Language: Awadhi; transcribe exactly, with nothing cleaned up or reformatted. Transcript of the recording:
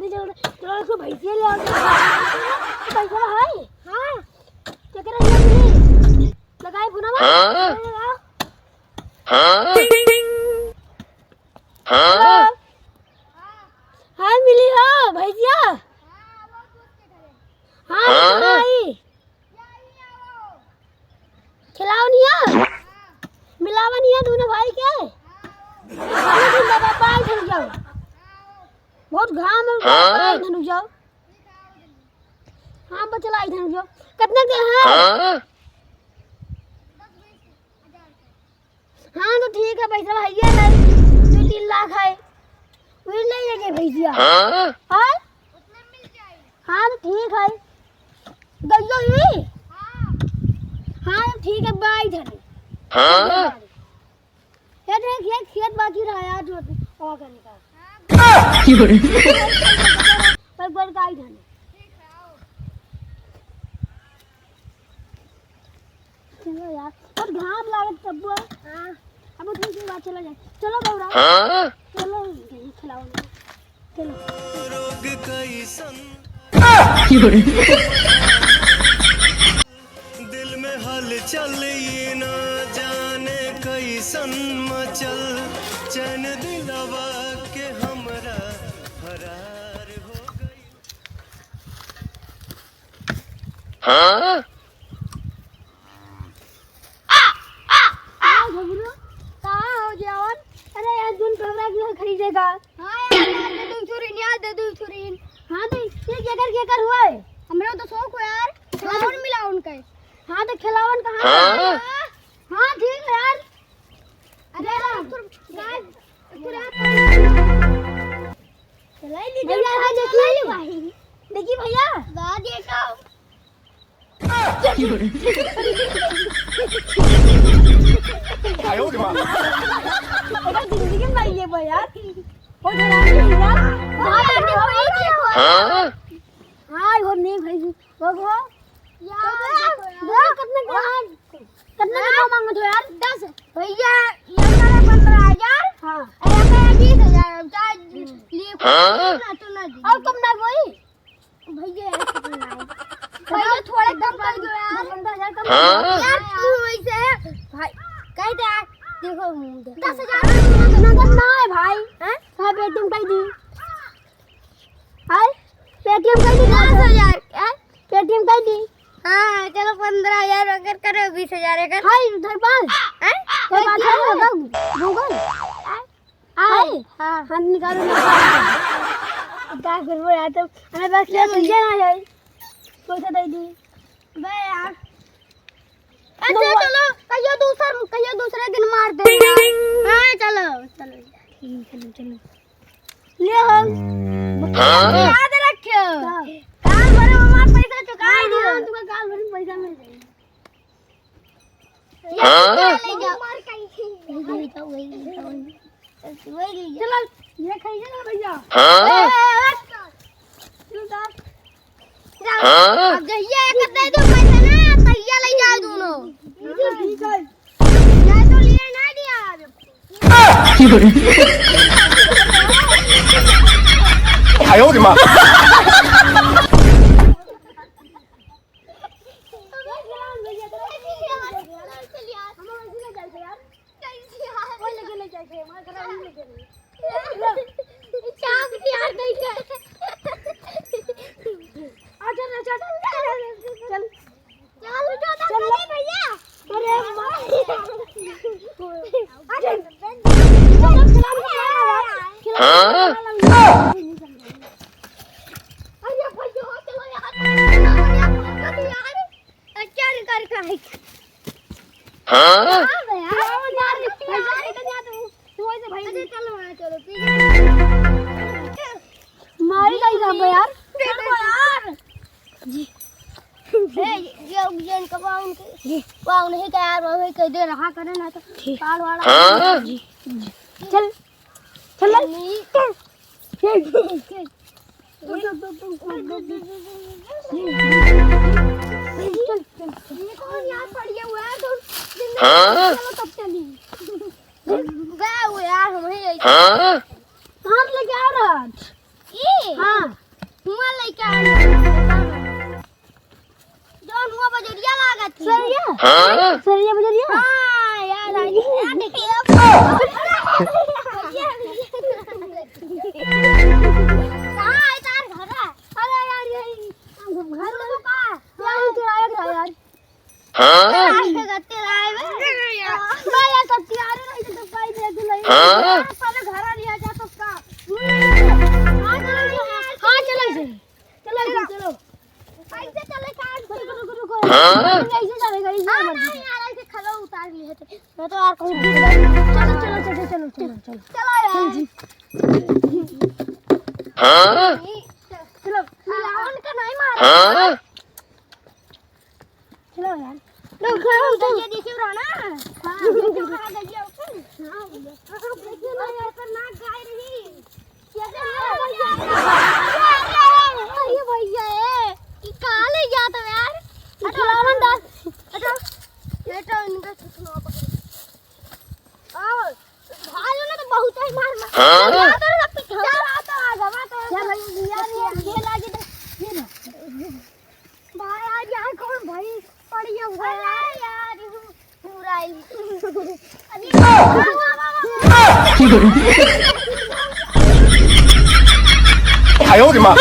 चलो, चलो, इसको भैंसिया ले आओ। पैसा है? हाँ। क्या कर रही है? लगाए फोनवा? हाँ? लगाओ। हाँ? हेलो। हाँ, मिली हो, भैंसिया? हाँ, हाँ? आई। खिलाओ निया, मिलावा निया दोनों भाई के। अरे दिन बाबा, बाई धन जाओ। बहुत घाम है, हाँ? बाई धन जाओ। हाँ, बचला आई धन जाओ। कितना के है? हाँ? हाँ, तो ठीक है, पैसा भैया है, दो तीन लाख है, वही ले लेंगे भैया। हाँ? हाँ? हाँ, तो ठीक है। गइयो ही? हाँ, तो ठीक है, बाई धनी। हाँ? ये देख, ये खेत बाकी रहा यार, जो और करने का। पर गोल का ही धनी। चलो यार, बहुत घाम लागत तब्बो। हाँ। अब ठीक है, बात चला जाए। चलो गौरा। हाँ? चलो, खिलाओ ना। चलो। रोग कैसन दिल में हलचल, ये ना जाने कैसन मचल, चैन दिलवा के हमरा फरार हो गई। हाँ? का घुघरू? कहाँ हो जावन? अरे यार, जोन पेवरा की है खरीदेगा। हाँ यार, यार, दे दू छुरी, यार, दे दू छुरी। हाँ, तो ये केकर, केकर हुआ है? हमरे तो शौक हो यार, हाँ। और मिला उनके। हाँ, तो खिलावन कहाँ है? हाँ? हाँ, ठीक है यार। अरे यार, थोड़ा, यार, थोड़ा चलाई ली भैया, हाँ, देखिए। भाई। देखिए भैया। वाह, देखो। आयो रे माँ। एकर जिंदगी में भाई ये भाई यार। हो गया यार। भाई, देखो, ये देखो। हाँ? हाँ, वो नहीं भाई। वो, वो। यार, देखो यार। दो, कितने का है? कितने का मांगत हो यार? दस। भैया, ये सारा पन्द्रह हजार। हाँ। और ये सारा बीस हजार। चाहे लिए हाँ? ना तो ना दीजिए। और कम ना कोई? भैया, यार, कितना है? भैया, थोड़ा कम कर दो यार। दस पन्द्रह हजार कम हाँ? कर दो। यार, तू वैसे है। भाई, कह दे यार। देखो, मुंह देखो। दस हजार नगद ना है भाई। हैं? हाँ, Paytm कर दी। आय, Paytm कर दी। दस हजार, आय? Paytm कर दी। हाँ, चलो पन्द्रह हजार अगर करो, बीस हजार अगर। हाय, उधर पास। आय? उधर पास है, Google। आय? हाँ। हाँ, निकालो, निकालो। अब क्या करबो यार, तब हमें बस ये चलो। पैसे ना जाए। पैसा दे दी। बे यार। अच्छा, चलो, कहियो दूसर, कहियो दूसरे दिन मार दे। हाँ, चलो, चलो। ठीक है, चलो, चलो। ले हो। हाँ? याद रखियो। हाँ। काल भरे में हमार पैसा चुकाई दियो। हाँ, तुमका काल भरे में पैसा मिल जाई। हाँ? ले जाओ। वही ले जाओ, वही ले जाओ, वही ले जाओ। चलो, ये खाइए ना भैया। हाँ? ए, ए, ए, चल, चल। हाँ? अब जहिया एक दे दो पैसा ना, तहिया ले जाओ दोनों। ठीक है। ये तो लिए ना दिया। आयो रे माँ। चल, चल, चल, चल, चल। अरे माँ। अरे। हाँ? अरे भैया, चलो यार। अच्छा, कर, कर, कर। हाँ? हाँ, भैया। यार, यार, तू, तू ऐसे भाई। अच्छा, चलो, हाँ, चलो, ठीक है। मारी गई था यार। देखो यार। जी। ए, ये, ये इनका पाँव उनके, जी। पाँव नहीं का यार, वही कह दे रहा करे ना तो ठीक। कान वाला। हाँ? जी, जी। चल, चल, चल। नहीं। चल। चल, चल, चल। ये कौन यार पड़ गया हुआ है तो हाँ? चलो तब चली। गया हुआ यार, हम ही गए। हाँ? हाथ लेके आ रहा। ये? हाँ। जौन हुआ बजरिया लागत है। सरिया? हाँ? सरिया बजरिया? हाँ, यार, आ गया। यार, देखिए। कहाँ है तार घर? अरे यार, यही घर में का? यार, ये तो आया था यार। हाँ? यार, ये गत्ते लाए बे। मैं यार सब तैयार है, नहीं तो भाई देख ले। हाँ? सारे घर आ लिया जा सबका। हाँ, चलो, चलो। हाँ, चलो, चलो। चलो, चलो, चलो। ऐसे चले, काट। रुको, रुको, रुको, रुको। हाँ? ऐसे चलेगा, ऐसे हाँ, मत। नहीं यार, ऐसे खलो उतार लिए थे। मैं तो यार कहूँ गिर गई। चलो, चलो, चलो, चलो, चलो, चलो। चलो यार। हाँ? चलो, रावण का नहीं मारा। हाँ? चलो यार। लोग खड़ा हो जाओ। ये देखियो रहा ना? हाँ, देखियो रहा, देखियो। हाँ, देखियो ना, खतरनाक गाय रही। ये देखियो, अरे भैया, ए, कि कहाँ ले गया था यार? हटो, लाओ ना, दस। हटो। ये तो इनका छुटना पकड़। आओ, भाई ने तो बहुत ही मार मार। हाँ? चल, आ तो, आ तो, आ तो। क्या भाई, यार, ये खेल आगे तो, ये ना। भाई, आज यार कौन भाई पड़ गया हुआ है? अरे यार, पूरा ही। अभी 哎呦我的妈！